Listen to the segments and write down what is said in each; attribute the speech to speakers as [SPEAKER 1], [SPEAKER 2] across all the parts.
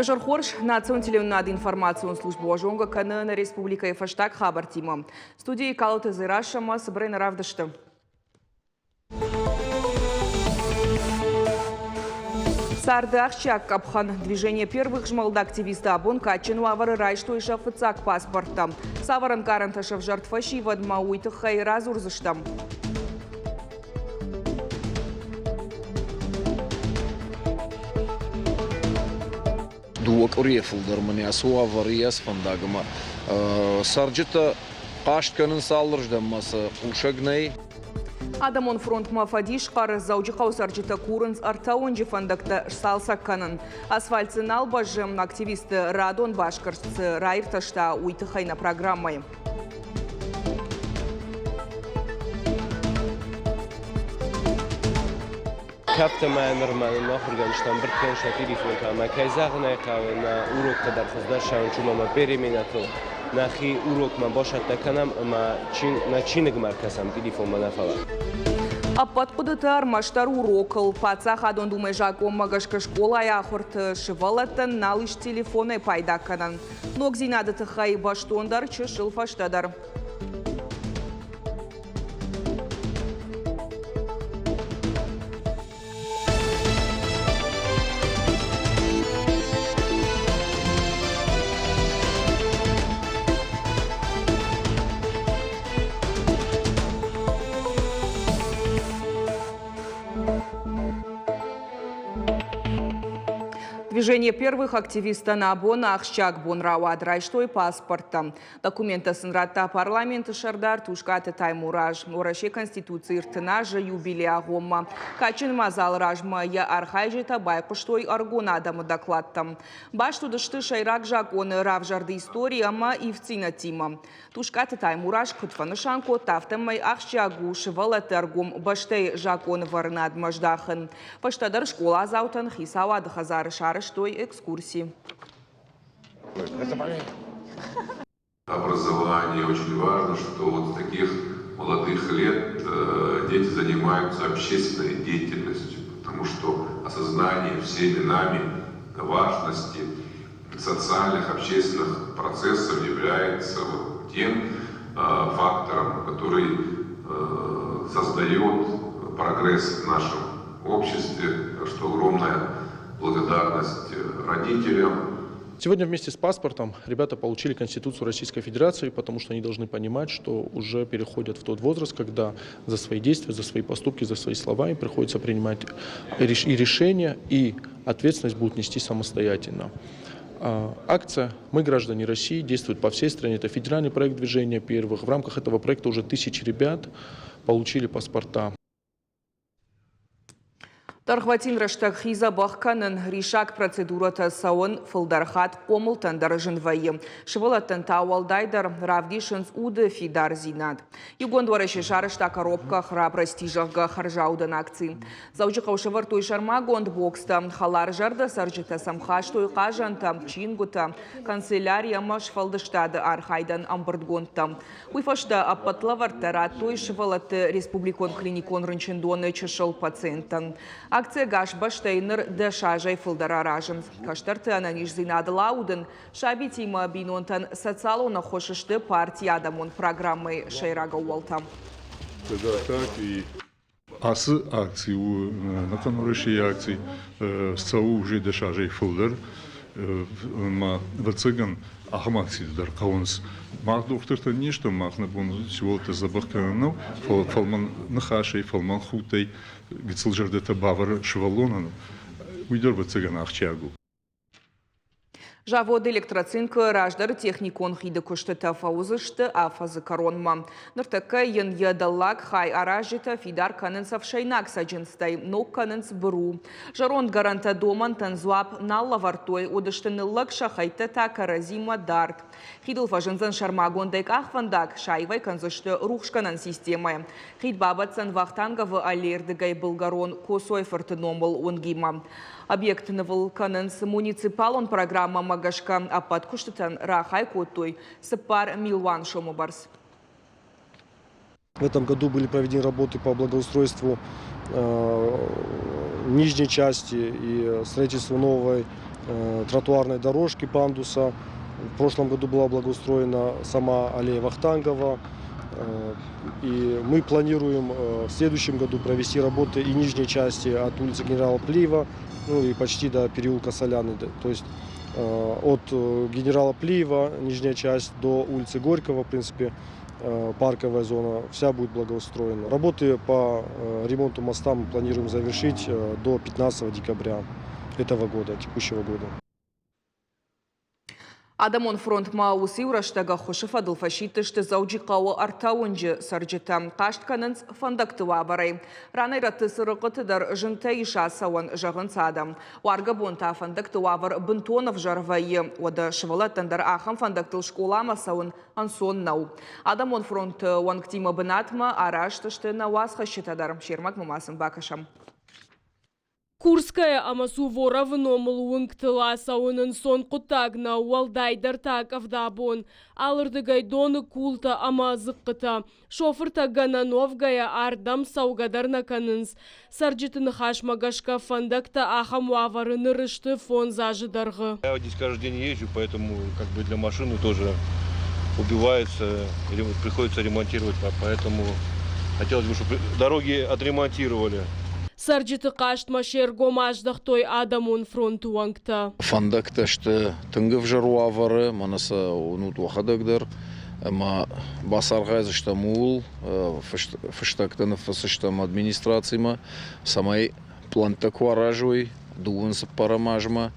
[SPEAKER 1] Изӕр хорз, национ телеуынынады информацион службӕ уӕ зонгӕ кӕны нӕ республикӕйы фӕстаг хабӕрттимӕ. Студийы Калоты Дзерассӕ ӕмӕ цыбырӕй нӕ равдысты. Царды ахсджиаг къӕпхӕн Движение первых змӕлды активисттӕ абон кадджын уавӕры райстой сӕ фыццаг паспорттӕ. Цавӕр ӕнкъарӕнтӕ сӕвзӕрд фӕсивӕдмӕ, уый тыххӕй радзурдзыстӕм.
[SPEAKER 2] Дыууӕ къуырийӕ фылдӕр мын ацы уавӕры йӕ фӕндаг ӕмӕ цӕрджытӕ хъаст кӕнынц алырдӕм ӕмӕ сӕ хъусӕг нӕй.
[SPEAKER 1] Адӕмон фронтмӕ фӕдисхъӕр Дзӕуджыхъӕуы цӕрджытӕ курынц ӕртӕ уынджы фӕндӕгтӕ сцалцӕг кӕнын. Асфальт дзы нал бӕззы, активистты радон басгӕрст цы раиртӕста, уый тыххӕй нӕ программӕйы.
[SPEAKER 3] Кӕфтӕ мӕ нырмӕ нын ахуыргӕнджытӕ ӕмбырд кӕнынц сӕ телефонтӕ ӕмӕ, кӕй зӕгъын ӕй хъӕуы, нӕ уроктӕ дӕр хуыздӕр сӕуынц, уымӕн ӕмӕ переменӕтыл нӕхи урокмӕ бацӕттӕ кӕнӕм ӕмӕ нӕ чиныгмӕ ӕркӕсӕм, телефонмӕ нӕ фӕлӕ.
[SPEAKER 1] Ӕппӕт хъуыдытӕ ӕрмӕстдӕр урокыл. Паддзахадон Думӕйы закъонмӕ гӕсгӕ скъолайы ахуырты сывӕллӕттӕн нал ис телефонӕй пайда кӕнӕн. Ногдзинады тыххӕй бӕстондӕр чысыл фӕстӕдӕр. Движение первых активисттӕн абон ахсджиаг бон рауад, райстой паспорттӕ. Документтӕ сын радта парламенты сӕрдар Тускъаты Таймураз. Уӕрӕсе Конституцийы 30 азы юбилейы агъоммӕ кадджын мадзалы размӕ йӕ архайджытӕ байхъуыстой ӕрыгон адӕмы докладтӕм. Баст уыдысты сӕйраг закъоны равзӕрды истори ӕмӕ ивддзинӕдтимӕ. Тускъаты Таймураз куыд фӕнысан кодта, афтӕмӕй ахсджиаг у сывӕллӕтты ӕргом бӕстӕйы закъонывӕрынадмӕ здахын. Фӕстӕдӕр скъоладзаутӕн хицауады хӕдзары сарӕзтой экскурси.
[SPEAKER 4] Образование очень важно, что вот с таких молодых лет дети занимаются общественной деятельностью, потому что осознание всеми нами важности социальных, общественных процессов является вот тем фактором, который создает прогресс в нашем обществе, что огромная благодарность родителям.
[SPEAKER 5] Сегодня вместе с паспортом ребята получили Конституцию Российской Федерации, потому что они должны понимать, что уже переходят в тот возраст, когда за свои действия, за свои поступки, за свои слова им приходится принимать и решения, и ответственность будут нести самостоятельно. Акция «Мы граждане России» действует по всей стране. Это федеральный проект движения первых. В рамках этого проекта уже тысячи ребят получили паспорта.
[SPEAKER 1] Дӕргъвӕтин рӕстӕг хи дзӕбӕх кӕнын, риссаг процедурӕтӕ цӕуын фылдӕр хатт хъомылтӕн дӕр зын вӕййы. Сывӕллӕттӕн та уӕлдайдӕр равдисынц уды фидардзинад. Иугонд Уӕрӕсе сарӕзта коробка храбрости, зӕгъгӕ, хӕрзаудӕн акци. Дзӕуджыхъӕуы сӕвӕрдтой сӕрмагонд бокстӕ, хӕларзӕрдӕ цӕрджытӕ сӕм хастой хъазӕнтӕ, чингуытӕ, канцеляри ӕмӕ сфӕлдыстады архайдӕн ӕмбырдгондтӕ. Уый фӕстӕ ӕппӕт лӕвӕрттӕ радтой сывӕллӕтты республикон клиникон рынчындоны чысыл пациенттӕн. Акци ӕгас бӕстӕйы ныр 10 азӕй фылдӕр аразынц. Кӕстӕрты ӕнӕниздзинадыл аудын, сабитимӕ бинонтӕн социалон ӕххуыс сты партийы адӕмон программӕйы сӕйраг ӕууӕлтӕ.
[SPEAKER 6] Ацы акци у ӕнӕхъӕн Уӕрӕсейы акци, цӕуы уже 10 азӕй фылдӕр. Ӕмӕ, ӕвӕццӕгӕн, ахӕм акциты дӕр хъӕуынц. Мах дохтыртӕ не стӕм, мах нӕ бон сывӕллӕтты дзӕбӕх кӕнын нӕу, фӕлӕ фӕлмӕн ныхасӕй, фӕлмӕн худтӕй гыццыл зӕрдӕтӕ бавӕры сывӕллонӕн, уый дӕр, ӕвӕццӕгӕн, ахсджиаг у.
[SPEAKER 1] Завод «Электроцинк»-ы раздӕры техникон хиды куыстытӕ фӕуыдзысты афӕдзы кӕронмӕ. Ныртӕккӕ йын йӕ дӕллаг хай аразджытӕ фидар кӕнынц ӕфсӕйнаг цӕджындзтӕй, ног кӕнынц быру. Зӕронд гӕрӕнтӕ домӕнтӕн дзуапп нал лӕвӕрдтой, уыдысты ныллӕг, сӕ хӕйттӕ та кӕрӕдзимӕ дард. Хидыл фӕзындзӕн сӕрмагондӕй къахвӕндаг, саивӕй кӕндзысты рухсгӕнӕн системӕ. Хид бабӕтдзӕн Вахтанговы аллейы рдыгӕй былгӕрон Коцойы-фырты номыл уынгимӕ. Объект нывыл кӕнынц муниципалон программӕмӕ гӕсгӕ. Ӕппӕт куыстытӕн рахай кодтой 4 милуан сомы бӕрц.
[SPEAKER 7] В этом году были проведены работы по благоустройству нижней части и строительству новой тротуарной дорожки, пандуса. В прошлом году была благоустроена сама аллея Вахтангова. И мы планируем в следующем году провести работы и нижней части от улицы Генерала Плиева, ну и почти до переулка Соляны. То есть от Генерала Плиева, нижняя часть, до улицы Горького, в принципе, парковая зона, вся будет благоустроена. Работы по ремонту моста мы планируем завершить до 15 декабря этого года, текущего года.
[SPEAKER 1] Адӕмон фронтмӕ уыцы-иу рӕстӕг ӕххуысы фӕдыл фӕсидтысты Дзӕуджыхъӕуы ӕртӕ уынджы цӕрджытӕ. Хъаст кӕнынц фӕндӕгты уавӕрӕй. Ранӕй-рӕтты цырыхъхъыты дӕр зынтӕ ис ацӕуӕн, зӕгъынц адӕм. Уаргӕ бон та фӕндӕгты уавӕр бынтон ӕвзӕр вӕййы. Уӕдӕ сывӕллӕттӕн дӕр ахӕм фӕндӕгтыл скъоламӕ цӕуын ӕнцон нӕу. Адӕмон фронты уӕнгтимӕ бынатмӕ арӕзт сты нӕ уацхӕсджытӕ дӕр. Се рмӕгмӕ ма сын бакӕсӕм.
[SPEAKER 8] Курская ӕмӕ Суворовы номыл уынгтыл ацӕуын ӕнцон хъуыддаг нӕу, уӕлдайдӕр та къӕвдабон. Алырдыгӕй доны култӕ ӕмӕ дзыхъхъытӕ. Шофыртӕ гӕнӕн уӕвгӕйӕ ардӕм цӕугӕ дӕр нӕ кӕнынц. Цӕрджыты ныхасмӕ гӕсгӕ фӕндӕгтӕ ахӕм уавӕры ныр сты фондз азы дӕргъы.
[SPEAKER 9] Я здесь каждый день езжу, поэтому как бы для машины тоже убивается, приходится ремонтировать, поэтому хотелось бы, чтобы дороги отремонтировали.
[SPEAKER 8] Цӕрджыты хъастмӕ се ргом аздӕхтой адӕмон фронты уӕнгтӕ.
[SPEAKER 2] Фӕндӕгтӕ сты тынг ӕвзӕр уавӕры, мӕнӕ сӕ уынут уӕхӕдӕг дӕр. Ӕмӕ бацархайдзыстӕм ууыл, фыстӕгтӕ ныффысдзыстӕм администрацимӕ, цӕмӕй пълӕнттӕ куы аразой дыууын цыппӕрӕм азмӕ,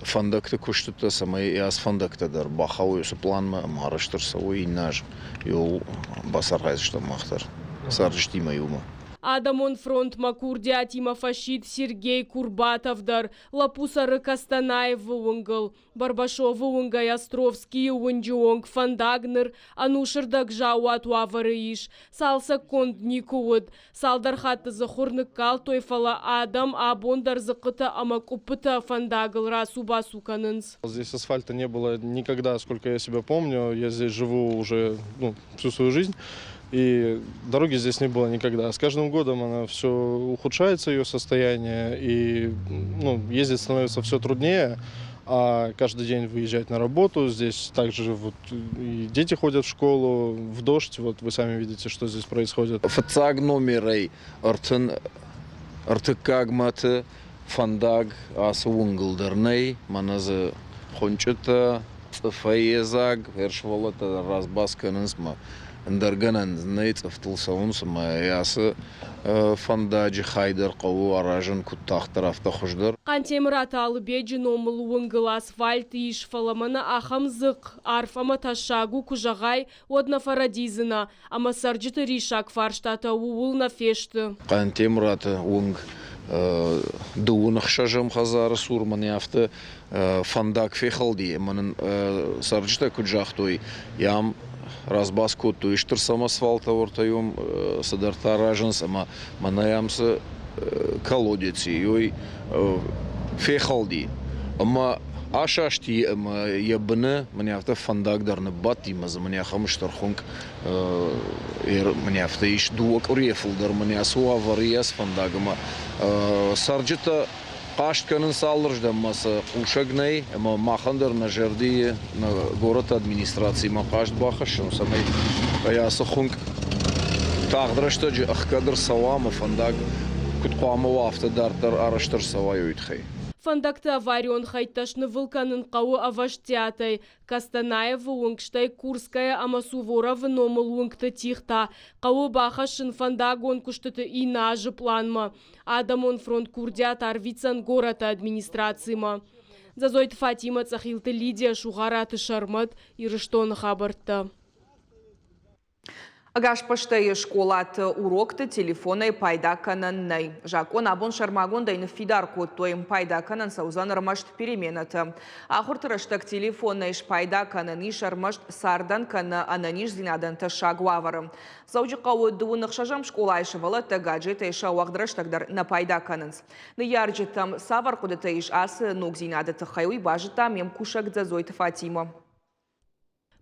[SPEAKER 2] фӕндӕгты куыстытӕ, цӕмӕй ацы фӕндӕгтӕ дӕр бахауой уыцы планмӕ ӕмӕ арӕзт ӕрцӕуой иннӕ аз. Иуыл бацархайдзыстӕм мах дӕр цӕрджытимӕ иумӕ.
[SPEAKER 8] Адӕмон фронтмӕ курдиатимӕ фӕсидт Сергей Курбатов дӕр. Лӕппу цӕры Костанаевы уынгыл. Барбашовы уынгӕй Островскийы уынджы онг фӕндаг ныр ӕнусырдӕг заууат уавӕры ис. Цалцӕггонд никуы уыд. Цалдӕр хатты дзы хур ныккалдтой, фӕлӕ адӕм абон дӕр дзыхъхъытӕ ӕмӕ къуыппытӕ фӕндагыл рацу-бацу кӕнынц.
[SPEAKER 5] Здесь асфальта не было никогда, сколько я себя помню. Я здесь живу уже, ну, всю свою жизнь. И дороги здесь не было никогда. С каждым годом она все ухудшается, ее состояние, и, ну, ездить становится все труднее. А каждый день выезжать на работу, здесь также вот и дети ходят в школу, в дождь, вот вы сами видите, что здесь происходит.
[SPEAKER 2] Фыццаг номерӕй ӕртын ӕртыккаг мӕты фӕндаг ацы уынгыл дӕр нӕй, мӕнӕ дзы хуынчъытӕ, цъыфӕй йедзаг, сывӕллӕттӕ дӕр разбас кӕнынц мӕ ӕндӕр гӕнӕн нӕй, цъыфтыл цӕуынц ӕмӕ ацы фӕндаджы хай дӕр хъӕуы аразын куыд тагъддӕр, афтӕ хуыздӕр.
[SPEAKER 8] Хъантемыраты Алыбеджы номыл уынгыл асфальт ис, фӕлӕ мӕнӕ ахӕм дзыхъхъ, арф ӕмӕ тӕссаг у куы зӕгъай, уӕд нӕ фӕрӕдидзынӕ, ӕмӕ цӕрджыты риссаг фарстатӕ ууыл нӕ фесты.
[SPEAKER 2] Хъантемыраты уынг дыууын ӕхсӕзӕм хӕдзары цур мӕнӕ афтӕ фӕндаг фехӕлди ӕмӕ нын цӕрджытӕ куыд загътой, ам разбас кодтой стыр самосвалтӕ уӕртӕ уым цыдӕртӕ аразынц ӕмӕ мӕнӕ ам цы колодец и, уый фехӕлди. Ӕмӕ асасти ӕмӕ йӕ быны мӕнӕ афтӕ фӕндаг дӕр ныббадти ӕмӕ дзы мӕнӕ ахӕм стыр хуынкъ мӕнӕ афтӕ ис дыууӕ къуырийӕ фылдӕр мӕнӕ ацы уавӕры ис фӕндаг ӕмӕ цӕрджытӕ хъаст кӕнынц алырдӕм ӕмӕ сӕ хъусӕг нӕй ӕмӕ махӕн дӕр нӕ зӕрдийы нӕ горӕты администрацимӕ хъаст бахӕссӕм, цӕмӕй ацы хуынкъ тагъд рӕстӕджы ӕхгӕд ӕрцӕуа ӕмӕ фӕндаг куыд хъуамӕ уа, афтӕ дарддӕр арӕзт ӕрцӕуа уый тыххӕй.
[SPEAKER 8] Фӕндӕгты аварион хӕйттӕ снывыл кӕнын хъӕуы ӕвӕстиатӕй. Костанаевы уынг, стӕй Курская ӕмӕ Суворовы номыл уынгты тигътӕ хъӕуы бахӕссын фӕндагон куыстыты иннӕ азы пъланмӕ. Адӕмон фронт курдиат арвитдзӕн горӕты администрацимӕ. Дзӕзойты Фатимӕ, Цъӕхилты Лидия, Сугъараты Сӕрмӕт, Ирыстоны хабӕрттӕ.
[SPEAKER 1] Ӕгас бӕстӕйы скъолаты урокты телефонӕй пайда кӕнӕн нӕй. Закъон абон сӕрмагондӕй ныффидар кодтой. Пайда кӕнӕн цӕудзӕн ӕрмӕст переменӕты. Ахуырты рӕстӕг телефонӕй спайда кӕнӕн ис ӕрмӕст цардӕн кӕнӕ ӕнӕниздзинадӕн тӕссаг уавӕры. Дзӕуджыхъӕуы дыууын ӕхсӕзӕм скъолайы сывӕллӕттӕ гаджетӕй сӕ уӕгъд рӕстӕг дӕр нӕ пайда кӕнынц. Ныййарджытӕм цавӕр хъуыдытӕ ис ацы ногдзинады тыххӕй, уый базыдта ме мкусӕг Дзӕдзойты Фатимӕ.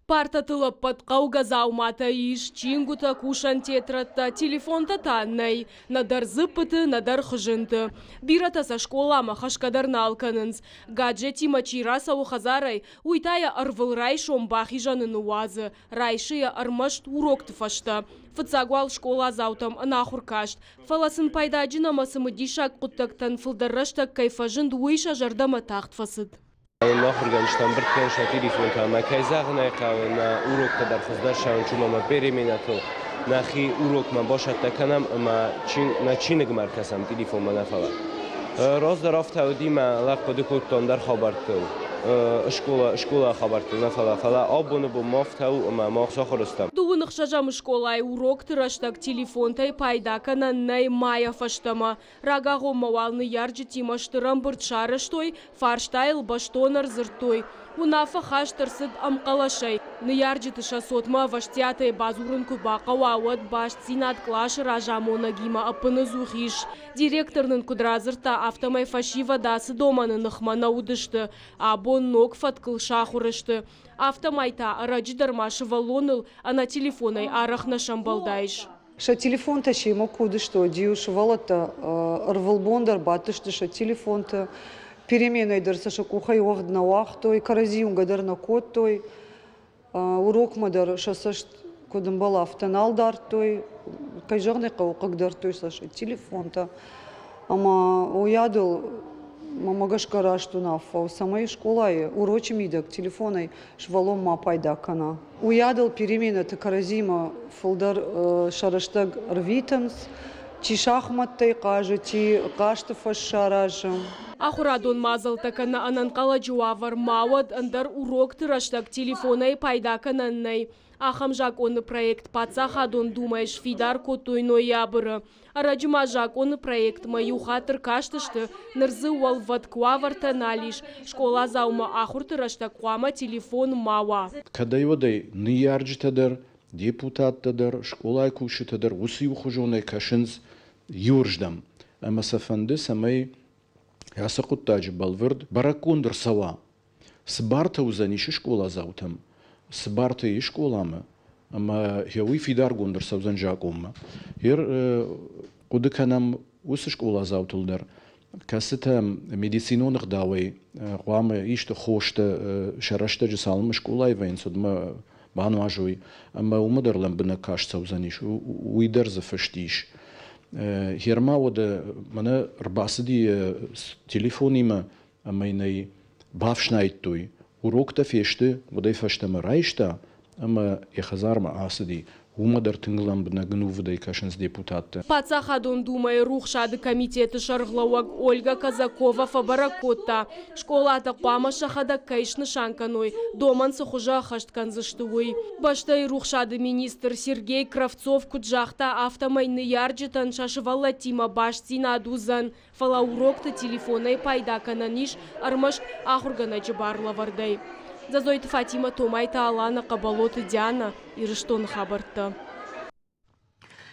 [SPEAKER 8] Партӕтыл ӕппӕт хъӕугӕ дзауматӕ ис, чингуытӕ, кусӕн тетрӕдтӕ, телефонтӕ та нӕй, нӕдӕр дзыппыты, нӕдӕр хызынты. Бирӕтӕ сӕ скъоламӕ хӕсгӕ дӕр нал кӕнынц. Гаджетимӕ чи рацӕуы хӕдзарӕй, уый та йӕ ӕрвылрайсом бахизӕны ныууадзы, райсы йӕ ӕрмӕст урокты фӕстӕ. Фыццаг уал скъоладзаутӕм ӕнахуыр каст, фӕлӕ сын пайдаджын ӕмӕ цымыдисаг хъуыддӕгтӕн фылдӕр рӕстӕг кӕй фӕзынд, уый сӕ зӕрдӕмӕ тагъд фӕцыд.
[SPEAKER 3] Ахуыргӕнджытӕ ӕмбырд кӕнынц сӕ телефонтӕ ӕмӕ, кӕй зӕгъын ӕй хъӕуы, нӕ уроктӕ дӕр хуыздӕр цӕуынц, уымӕн ӕмӕ переменӕтыл нӕхи урокмӕ бацӕттӕ кӕнӕм ӕмӕ нӕ чиныгмӕ ӕркӕсӕм, телефонмӕ нӕ фӕлӕ. Раздӕр афтӕ уыди, мӕ лӕг хъуыды кодтон ӕндӕр хабӕрттыл, скъола, скъолайы хабӕрттыл нӕ фӕлӕ, фӕлӕ абоны бон ма афтӕ у, ӕмӕ мах сахуыр стӕм.
[SPEAKER 8] Дыууын ӕхсӕзӕм скъолайы урокты рӕстӕг телефонтӕй пайда кӕнӕн нӕй майӕ фӕстӕмӕ. Рагагъоммӕ уал ныййарджытимӕ стыр ӕмбырд сарӕзтой, фарстайыл бӕстон ӕрдзырдтой. Уынаффӕ хаст ӕрцыд ӕмхъӕлӕсӕй. Ныййарджыты сӕ цотмӕ ӕвӕстиатӕй бадзурын куы бахъӕуа, уӕд бастдзинад къласы разамонӕгимӕ ӕппыныдзух ис. Директор нын куыд радзырдта, афтӕмӕй фӕсивӕд ацы домӕны ныхмӕ нӕ уыдысты. Абон ног фӕткыл сахуыр сты. Афтӕмӕй та ӕрӕджы дӕр ма сывӕллоныл ӕнӕ телефонӕй арӕх нӕ сӕмбӕлдаис.
[SPEAKER 10] Сӕ телефонтӕ семӕ куы уыдысты, уӕд-иу сывӕллӕттӕ ӕрвылбон дӕр бадтысты сӕ телефонты, переменӕй дӕр сӕ сӕ къухӕй уӕгъд нӕ уагътой, кӕрӕдзи уынгӕ дӕр нӕ кодтой. Урокмӕ дӕр сӕ цӕст куыд ӕмбӕлы, афтӕ нал дардтой. Кӕй зӕгъын ӕй хъӕуы, хъыгдардтой сӕ сӕ телефонтӕ. Ӕмӕ уыйадыл мӕмӕ гӕсгӕ раст уынаффӕ у, цӕмӕй скъолайы урочы мидӕг телефонӕй сывӕллон ма пайда кӕна. Уыйадыл переменӕты кӕрӕдзимӕ фылдӕр сӕ рӕстӕг ӕрвитынц, чи шахмӕттӕй хъазы, чи хъазты фӕз саразы.
[SPEAKER 8] Ахуырадон мадзӕлттӕ кӕнӕ ӕнӕнхъӕлӕджы уавӕр ма уӕд, ӕндӕр урокты рӕстӕг телефонӕй пайда кӕнӕн нӕй. Ахӕм закъоны проект Паддзахадон Думӕйы сфидар кодтой ноябры. Ӕрӕджы ма закъоны проектмӕ иу хатт ӕркастысты, ныр дзы уӕлвӕтк уавӕртӕ нал ис. Скъоладзаумӕ ахуырты рӕстӕг хъуамӕ телефон ма уа.
[SPEAKER 2] Кӕдӕй-уӕдӕй ныййарджытӕ дӕр, депутаттӕ дӕр, скъолайы кусджытӕ дӕр уыцы иухуызонӕй кӕсынц иуырздӕм. Ӕмӕ сӕ фӕнды, цӕмӕй ацы хъуыддаджы бӕлвырд бӕрӕггонд ӕрцӕуа, цы бартӕ уыдзӕнис скъоладзаутӕм, цы бартӕ ис скъоламӕ, ӕмӕ гъе уый фидаргонд ӕрцӕудзӕн закъонмӕ. Гъер хъуыды кӕнӕм уыцы скъоладзаутыл дӕр, кӕцытӕ медицинон ӕгъдауӕй хъуамӕ исты хостӕ сӕ рӕстӕджы цалынмӕ скъолайы вӕййынц, уӕдмӕ бануазой, ӕмӕ уымӕ дӕр лӕмбынӕг каст цӕудзӕнис, уый дӕр дзы фыст ис. Гъер ма уӕдӕ мӕнӕ ӕрбацыди телефонимӕ ӕмӕ йын ӕй бафснайдтой. Уроктӕ фесты, уӕдӕй фӕстӕмӕ райста ӕмӕ йӕ хӕдзармӕ ацыди. Уымӕ дӕр тынг лӕмбынӕг ӕнувыдӕй кӕсынц депутаттӕ.
[SPEAKER 8] Паддзахадон Думӕйы рухсады комитеты сӕргълӕууӕг Ольга Казакова фӕбӕрӕг кодта, скъолатӕ хъуамӕ сӕхӕдӕг кӕй снысан кӕной, домӕн цы хуызы ӕххӕст кӕндзысты, уый. Бӕстӕйы рухсады министр Сергей Кравцов куыд загъта, афтӕмӕй ныййарджытӕн сӕ сывӕллӕттимӕ бастдзинад уыдзӕн, Фӕлӕ урокты телефонӕй пайда кӕнӕн ис ӕрмӕст ахуыргӕнӕджы барлӕвӕрдӕй. Дзӕдзойты Фатимӕ, Томайты Алана, Хъӕбӕлоты Диана, Ирыстоны хабӕрттӕ.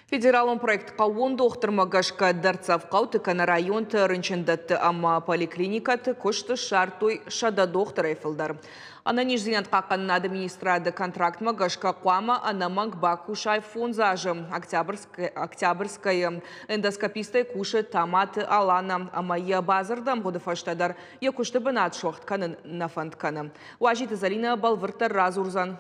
[SPEAKER 1] Федералон проект «Хъӕууон дохтырмӕ» гӕсгӕ дӕрддзӕф хъӕуты кӕнӕ районты рынчындӕтты ӕмӕ поликлиникӕты куыст ссардтой 100 дохтырӕй фылдӕр. Ӕнӕниздзинад хъахъхъӕнынады министрады контрактмӕ гӕсгӕ хъуамӕ ӕнӕмӕнг бакусай фондз азы. Октябрьскӕйы эндоскопистӕй кусы Таматы Алана ӕмӕ йӕ бадзырды ӕмгъуыды фӕстӕ дӕр йӕ куысты бынат суӕгъд кӕнын нӕ фӕнд кӕны. Уазиты Зӕлинӕ бӕлвырддӕр радзурдзӕн.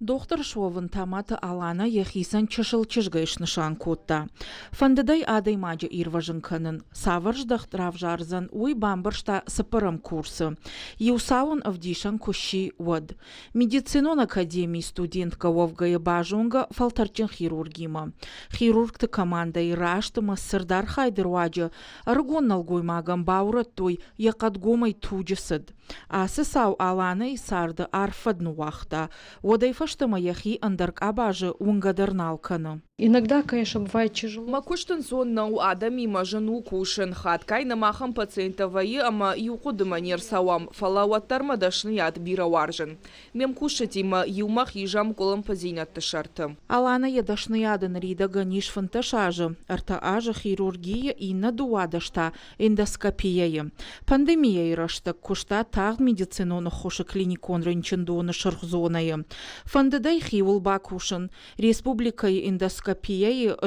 [SPEAKER 11] Дохтыр суӕвын Таматы Алана йӕхицӕн чысыл чызгӕй снысан кодта. Фӕндыд ӕй адӕймаджы ирвӕзын кӕнын. Цавӕр здӕхт равзардзӕн, уый бамбӕрста цыппӕрӕм курсы. Иу цауын ӕвдисӕн куы сси, уӕд. Медицинон академийы студенткӕ уӕвгӕйӕ базонгӕ фӕлтӕрдджын хирургимӕ. Хирургты командӕйы раст ӕмӕ цырд архайды руаджы ӕрыгон нӕлгоймагӕн баурӕдтой йӕ хъӕдгомӕй туджы цыд. Ацы цау Аланӕйы царды арф фӕд ныууагъта. Уӕдӕй фӕстӕмӕ йӕхи ӕндӕр къабазы уынгӕ дӕр нал кӕны.
[SPEAKER 12] Иногда, конечно, бывает тяжело.
[SPEAKER 1] Мӕ куыст ӕнцон нӕу, адӕмимӕ зын у кусын. Хатгай нӕм ахӕм пациенттӕ вӕййы ӕмӕ иу хъуыдымӕ не рцӕуӕм, фӕлӕ уӕддӕр мӕ дӕсныйад бирӕ уарзын. Ме мкусджытимӕ иумӕ хизӕм къуылымпыдзинӕдты сӕрты.
[SPEAKER 11] Аланӕ йӕ дӕсныйады ныридӕгӕн ис 15 азы, 3 азы хирургийы, иннӕ 12 та эндоскопияйы. Пандемийӕйы рӕстӕг куыста тагъд медицинон ӕххуысы клиникон рынчындоны сырх зонӕйы. Фӕндыд ӕй хиуыл бакусын, республикӕйы эндоскопияйы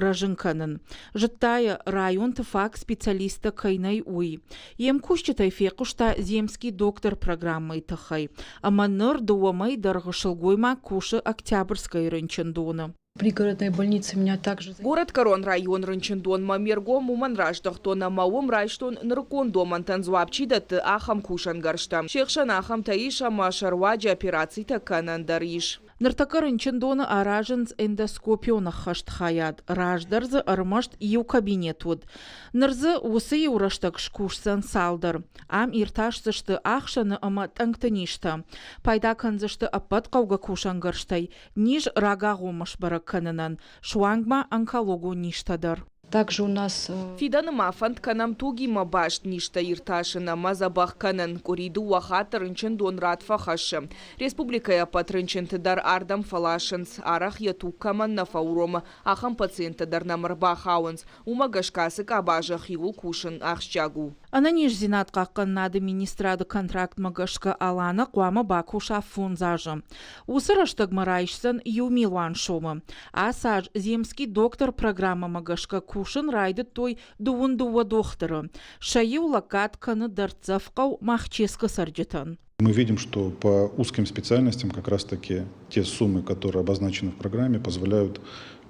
[SPEAKER 11] рӕзын кӕнын. Зыдта йӕ, районты фаг специалисттӕ кӕй нӕй, уый. Йе мкусджытӕй фехъуыста «Земский доктор» программӕйы тыххӕй. Ӕмӕ ныр 2 мӕйы дӕргъы сылгоймаг кусы Октябрьскӕйы рынчындоны.
[SPEAKER 12] Пригородной больнице меня также...
[SPEAKER 1] Горӕтгӕрон район рынчындонмӕ ме ргом уымӕн раздӕхтон ӕмӕ уым райстон нырыккон домӕнтӕн дзуапп чи дӕтты, ахӕм кусӕнгӕрзтӕ. Се хсӕн ахӕмтӕ ис, ӕмӕ сӕ руаджы операцитӕ кӕнӕн дӕр ис.
[SPEAKER 11] Ныртӕккӕ рынчындоны аразынц эндоскопион ӕххӕст хайад. Раздӕр дзы ӕрмӕст иу кабинет уыд. Ныр дзы уыцы иу рӕстӕг скусдзӕн цалдӕр. Ам иртасдзысты ахсӕны ӕмӕ тъӕнгты низтӕ. Пайда кӕндзысты ӕппӕт хъӕугӕ кусӕнгӕрзтӕй низ рагагъоммӕ сбӕрӕг кӕнынӕн, суанг ма онкологон низтӕ дӕр.
[SPEAKER 12] Также у нас
[SPEAKER 1] Фидӕны ма фӕнд кӕнӕм тугимӕ баст низтӕ иртасын ӕмӕ дзӕбӕх кӕнын. Къуыри дыууӕ хатты рынчындон рад фӕхӕссы. Республикӕйы ӕппӕт рынчынты дӕр ардӕм фӕласынц. Арӕх йӕ туг кӕмӕн нӕ фӕуромы, ахӕм пациенттӕ дӕр нӕм ӕрбахауынц. Уымӕ гӕсгӕ ацы къабазы хиуыл кусын ахсджиаг у.
[SPEAKER 11] Ӕнӕниздзинад хъахъхъӕнынады министрады контрактмӕ гӕсгӕ Алана хъуамӕ бакуса 5 азы. Уыцы рӕстӕгмӕ райсдзӕн 1 милуан сомы. Ацы аз «Земский доктор» программӕмӕ гӕсгӕ кусын райдыдтой 22 дохтыры. Сӕ иу лӕггад кӕны дӕрддзӕф хъӕу Махческы цӕрджытӕн.
[SPEAKER 13] Мы видим, что по узким специальностям как раз-таки те суммы, которые обозначены в программе, позволяют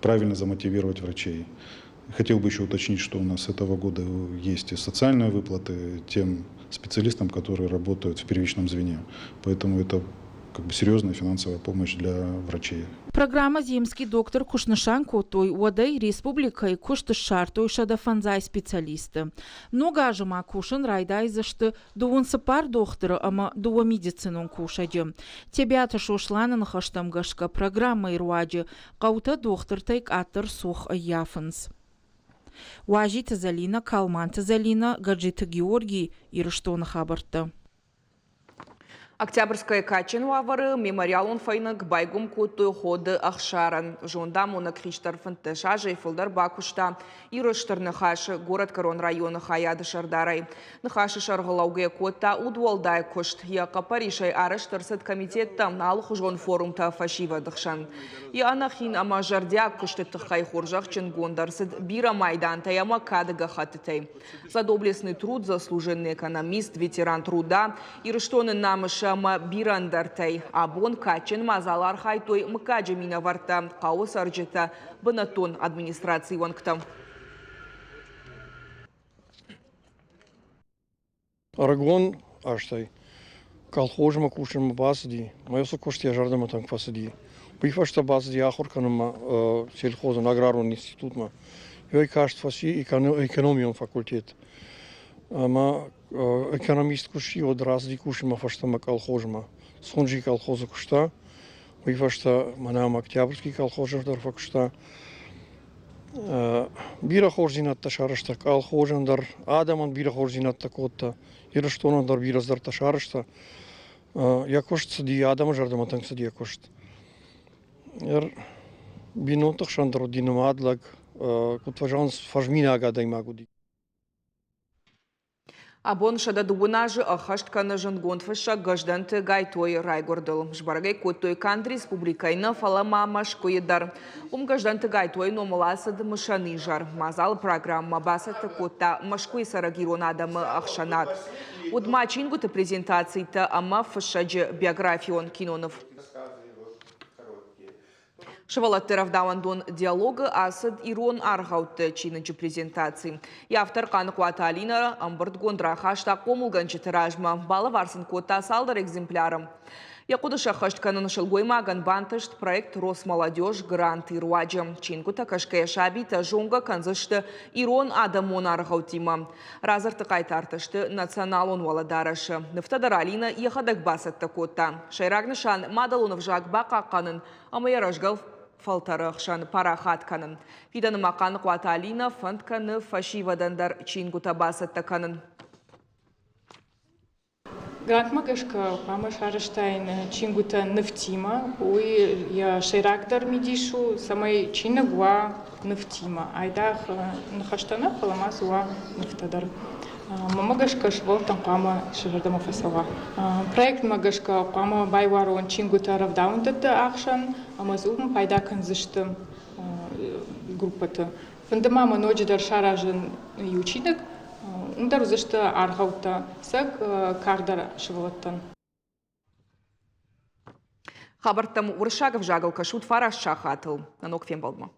[SPEAKER 13] правильно замотивировать врачей. Хотел бы еще уточнить, что у нас с этого года есть и социальные выплаты тем специалистам, которые работают в первичном звене. Поэтому это как бы серьезная финансовая помощь для врачей.
[SPEAKER 11] Программӕ «Земский доктор» куы снысан кодтой, уӕдӕй республикӕйы куыст ссардтой 150 специалисты. Ног азы ма кусын райдайдзысты 24 дохтыры ӕмӕ дыууӕ медицинон кусӕджы. Тебиаты Сосланы ныхӕстӕм гӕсгӕ программӕйы руаджы хъӕутӕ дохтыртӕй къаддӕр цух ӕййафынц. Уазиты Зӕлинӕ, Калманты Зӕлинӕ, Гаджиты Георгий, Ирыстоны хабӕрттӕ.
[SPEAKER 1] Октябрьскӕйы кадджын уавӕры мемориалон фӕйнӕг байгом кодтой Ходы Ӕхсарӕн. Зондамонӕг хистӕр 15 азӕй фылдӕр бакуыста Иры Стыр Ныхасы горӕтгӕрон районы хайады сӕрдарӕй. Ныхасы сӕргълӕугӕ кодта удуӕлдай куыст. Йӕ хъӕппӕрисӕй арӕзт ӕрцыд комитеттӕ, алыхуызон форумтӕ фӕсивӕды хсӕн. Йӕ ӕнӕхин ӕмӕ зӕрдиаг куысты тыххӕй хорзӕхджынгонд ӕрцыд бирӕ майдантӕй ӕмӕ кады гӕххӕттытӕй. За доблестный труд, заслуженный экономист, ветеран труда, Ирыстоны намысы ӕмӕ бирӕ ӕндӕртӕй. Абон кадджын мадзалы архайдтой мыггаджы минӕвӕрттӕ, хъӕуы цӕрджытӕ, бынӕттон администрацийы уӕнгтӕ.
[SPEAKER 14] Ӕрыгон азтӕй колхозмӕ кусынмӕ бацыди, мӕ уыцы куыст йӕ зӕрдӕмӕ тынг фӕцыди. Уый фӕстӕ бацыди ахуыр кӕнынмӕ сельхозон аграрон институтмӕ. Уый каст фӕци экономион факультет. Ӕмӕ экономист куы сси, уӕд рацыди кусынмӕ фӕстӕмӕ колхозмӕ. Сунжи колхозы куыста. Уый фӕстӕ мӕнӕ ам Октябрьский колхозы дӕр фӕкуыста. Бирӕ хорздзинӕдтӕ сарӕзта колхозӕн дӕр, адӕмӕн бирӕ хорздзинӕдтӕ кодта, Ирыстонӕн дӕр бирӕ цыдӕртӕ сарӕзта. Йӕ куыст цыди, адӕмы зӕрдӕмӕ тынг цыди йӕ куыст. Бинонты хсӕн дӕр уыди нымад лӕг, куыд фӕзӕгъынц, фӕзминаг адӕймаг уыди.
[SPEAKER 1] Абон 112 азы ӕххӕст кӕны зындгонд фыссӕг Гӕздӕнты Гайтойы райгуырдыл. Сбӕрӕг ӕй кодтой канд республикӕйы нӕ, фӕлӕ ма Мӕскуыйы дӕр. Уым Гӕздӕнты Гайтойы номыл ацыд мысӕн изӕр. Мадзалы программӕ бацӕттӕ кодта Мӕскуыйы цӕрӕг ирон адӕмы ӕхсӕнад. Уыд ма чингуыты презентацитӕ ӕмӕ фыссӕджы биографион киноныв. Сывӕллӕтты рӕвдауӕндон «Диалог»-ы ацыд ирон аргъӕутты чиныджы презентаци. Йӕ автор Хъаныхъуаты Алинӕ ӕмбырдгонд рахаста хъомылгӕнджыты размӕ, балӕвар сын кодта цалдӕр экземпляры. Йӕ хъуыды сӕххӕст кӕнын сылгоймагӕн бантыст проект «Росмолодежь» гранты руаджы. Чингуытӕ кӕсгӕйӕ сабитӕ зонгӕ кӕндзысты ирон адӕмон аргъӕуттимӕ. Радзырдты хъайтартӕ сты националон уӕлӕдарӕсы. Нывтӕ дӕр Алинӕ йӕхӕдӕг бацӕттӕ кодта. Сӕйраг нысан – мадӕлон ӕвзаг бахъахъхъӕнын ӕмӕ йӕ рӕзгӕ фӕлтӕры хсӕн парахат кӕнын. Фидӕны ма Хъаныхъуаты Алинӕ фӕнд кӕны фӕсивӕдӕн дӕр чингуытӕ бацӕттӕ кӕнын.
[SPEAKER 15] Грантмӕ гӕсгӕ хъуамӕ сарӕзтаин чингуытӕ нывтимӕ. Уый йӕ сӕйрагдӕр мидис у, цӕмӕй чиныг уа нывтимӕ. Айдагъ ныхӕстӕ нӕ, фӕлӕ ма дзы уа нывтӕ дӕр. Мӕнмӕ гӕсгӕ сывӕллӕттӕн хъуамӕ сӕ зӕрдӕмӕ фӕцӕуа. Проектмӕ гӕсгӕ хъуамӕ байуарон чингуытӕ рӕвдауӕндӕтты ӕхсӕн ӕмӕ дзы уым пайда кӕндзысты группӕты. Фӕнды ма мӕ ноджыдӕр саразын иу чиныг, уым дӕр уыдзысты аргъӕуттӕ цӕг кардӕр сывӕллӕттӕн.
[SPEAKER 1] Хабӕрттӕм уырыссаг ӕвзагыл кӕсут фараст сахатыл. Нӕ ног фембӕлдмӕ.